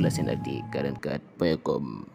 site la Senactu 44.com.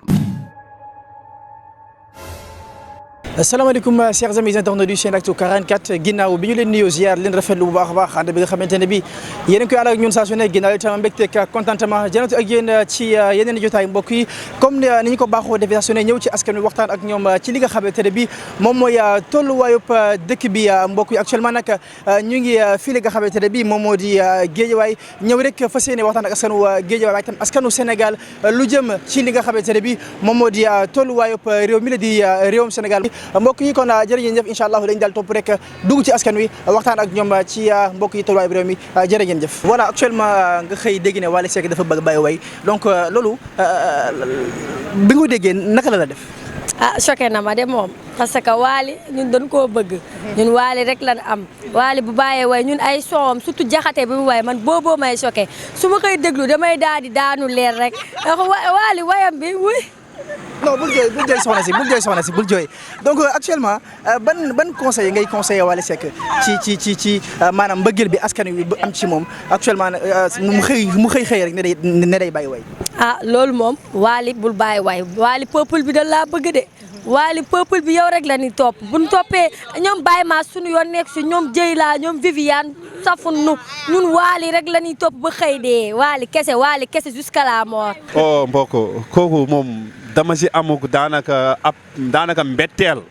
asalaamaaleykum chers amis internautes du Senactu 44 ginnaaw bi ñu leen nuyoo ziar leen rafetlu bu baax a baax ànd bi nga xamante ne bi yéen a ngi koy ànd ak ñun saa su ne ginnaaw itam mbégte ak contentement jënatu ak yéen ci yeneen jotaay mbokk yi comme ni ñu ko baaxoo defee saa su ne ñëw ci askan wi waxtaan ak ñoom ci li nga xamante ne bi moom mooy tolluwaayub dëkk bi mbokk yi actuellement nag ñu ngi fii li nga xamante ne bi moom moo di Géejawaay ñëw rek fas yéene waxtaan ak askanu Géejawaay waaye itam askanu Sénégal lu jëm ci li nga xamante ne bi moom moo di tolluwaayub réew mi la di réewum Sénégal mbokk yi kon jërë ngeen jëf incha allah dañu daal topp rek dugg ci askan wi waxtaan ak ñoom ci mbokk yi tolluwaay bi réew mi jërë ngeen jëf. voilà actuellement nga xëy dégg ne Wally Seck dafa bëgg bàyyi way donc loolu bi nga déggee naka la def. choqué na ma de moom parce que Wally ñun dañ koo bëgg ñun Wally rek lan am Wally bu bàyyee way ñun ay soom surtout jaxate bi mu way man booboo may choqué su ma koy déglu damay daal di daanu leer rek Wally wayam bi wuy. non bul jooy soxna si bul jooy donc actuellement ban conseil ngay conseillé Wally Seck ci maanaam mbëggeel bi askan wi am ci moom actuellement mu xëy rek ne day bàyyi way. loolu moom Wally bul bàyyi way Wally peuple bi da laa bëgg de Wally peuple bi yow rek la ñuy topp bu ñu toppee ñoom Baye Ma suñu yoon nekk si ñoom Dieyla ñoom Viviane safun ñun Wally rek la ñuy topp ba xëy dee Wally kese jusqu'à la mort. oh mbokk kooku moom dama si amuk daanaka mbetteel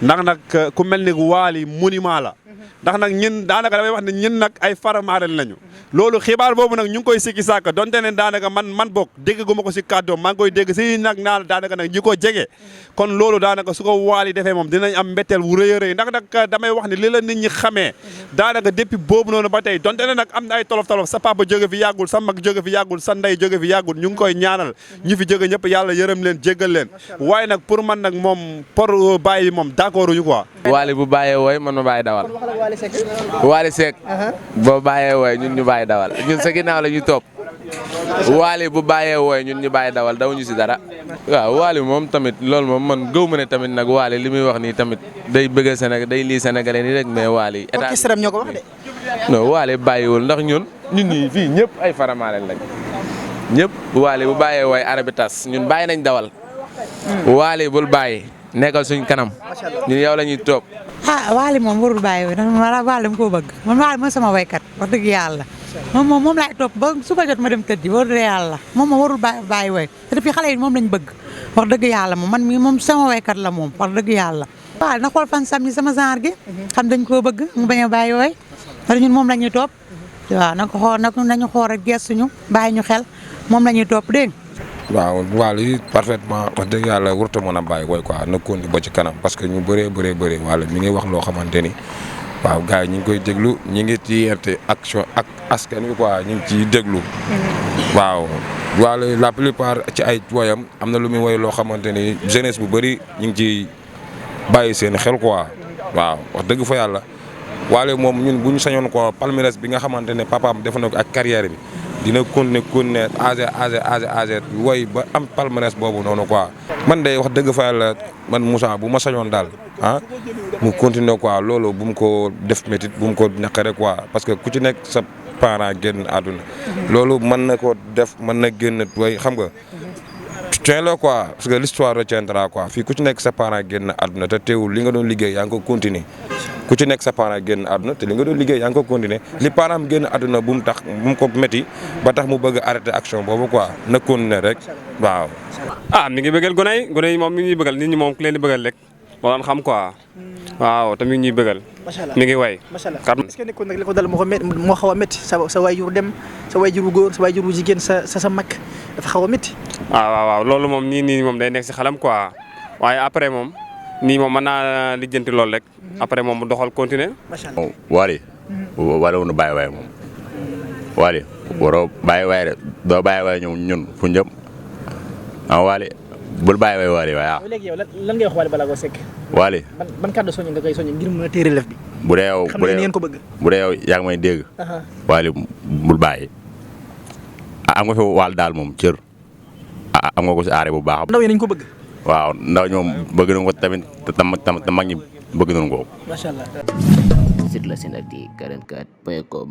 ndax nag ku mel ni Wally monument la ndax nag ñun daanaka damay wax ne ñun nag ay faramaarel lañu loolu xibaar boobu nag ñu ngi koy sikki sàkk donte ne daanaka man bokk dégg gu ma ko si kàddoom maa ngi koy dégg si nag naan daanaka nag ñi ko jege kon loolu daanaka su ko Wally defee moom dinañ am mbetteel wu rëy a rëy ndax nag damay wax ne li la nit ñi xamee daanaka depuis boobu noonu ba tey donte ne nag am na ay tolof sa papa jóge fi yàggul sa mag jóge fi yàggul sa ndey jóge fi yàggul ñu ngi koy ñaanal ñi fi jóge ñëpp yàlla yërëm leen jéggal leen waaye nag pour man nag moom pour bàyyi moom d'accord uñu quoi. Wally bu bàyyee wooy man ma bàyyi dawal. Wally Seck boo bàyyee wooy ñun ñu bàyyi dawal ñun sa ginnaaw la ñuy topp Wally bu bàyyee wooy ñun ñu bàyyi dawal dawuñu si dara. waaw Wally moom tamit loolu moom man gëw ma ne tamit nag Wally li muy wax nii tamit day bëgg Sénégal day lii Sénégalais nii rek mais Wally. orchestre ñoo ko wax de. non Wally bàyyiwul ndax ñun ñii fii ñëpp ay faramaaren lañ ñëpp Wally bu bàyyee wooy arabi tas ñun bàyyi nañ dawal Wally bul bàyyi nekkal suñ kanam ñun yow la ñuy topp. Wally moom warul bàyyi wooy man Wally dama koo bëgg man Wally mooy sama waykat wax dëgg yàlla moom laay topp ba suba jot ma dem tëddi warul yàlla moom warul bàyyi wooy te depuis xale yi moom lañ bëgg wax dëgg yàlla man mii moom sama waykat la moom wax dëgg yàlla. waaw na xool fan sam ni sama genre gi xam dañ koo bëgg mu bañ a bàyyi wooy parce que ñun moom la ñuy topp waaw na ko xool nañu xool rek gestuñu bàyyi ñu xel moom la ñuy topp dégg waaw Wally parfaitement wax dëgg yàlla warut a mën a bàyyi wooy quoi na kondi ba ci kanam parce que ñu bëree Wally mi ngi wax loo xamante ni waaw gars yi ñu ngi koy déglu ñu ngi ci yerte action ak askan wi quoi ñu ngi ciy déglu waaw Wally la plupart ci ay woyam am na lu muy woy loo xamante ni jeunesse bu bëri ñu ngi ciy bàyyi seen xel quoi waaw wax dëgg fa yàlla Wally moom ñun bu ñu sañoon ko palmarès bi nga xamante ne papaam def na ko ak carrière bi dina continuer ag woy ba am palmarès boobu noonu quoi. man de wax dëgg fa yàlla man Moussa bu ma sañoon daal mu continuer quoi loolu bu mu ko def métit bu mu ko naqare quoi parce que ku ci nekk sa parent génn àdduna loolu mën na ko def mën na génn way xam nga tiens la quoi parce que l'histoire retiendra quoi fii ku ci nekk sa parent génn àdduna te teewul li nga doon liggéey yaa ngi ko continuer ku ci nekk sa parent génn àdduna te li nga doon liggéey yaa ngi ko continuer li parent génn àdduna bu mu ko métti ba tax mu bëgg a arrêter action boobu quoi na continuer rek waaw. mi ngi bëggal gone yi moom mi ngi bëggal nit ñi moom ku leen di bëggal rek moo doon xam quoi waaw te mi ngi ñuy bëggal. macha allah mi ngi way. macha allah est-ce que nekkul nag li ko dal moo xaw a métti sa waajur dem sa waajur bu góor sa waajur bu jigéen sa mag dafa xaw a métti. waaw loolu moom nii moom day nekk si xelam quoi waaye après moom. nii moom mën naa lijjanti loolu rek après moom mu doxal continuer. macha allah Wally waroo nu bàyyi waay moom Wally waroo bàyyi waay de doo bàyyi waay ñun fu ñu jëm Wally bul bàyyi waay Wally waaw. léegi yow lan ngay wax Wally Ballago Seck. Wally ban kàddu soññ nga koy soññ ngir mën a téye relève bi. bu dee yow xam ne ngeen ko bëgg. bu dee yow yaa ngi may dégg. Wally bul bàyyi am nga fi Wally daal moom cër am nga ko si aare bu baax. ndaw yi nañ ko bëgg. waaw ndaw ñoom bëgg nañ ko tamit te mag ñi bëgg nañ ko. macha allah. site la Senactu 44.com.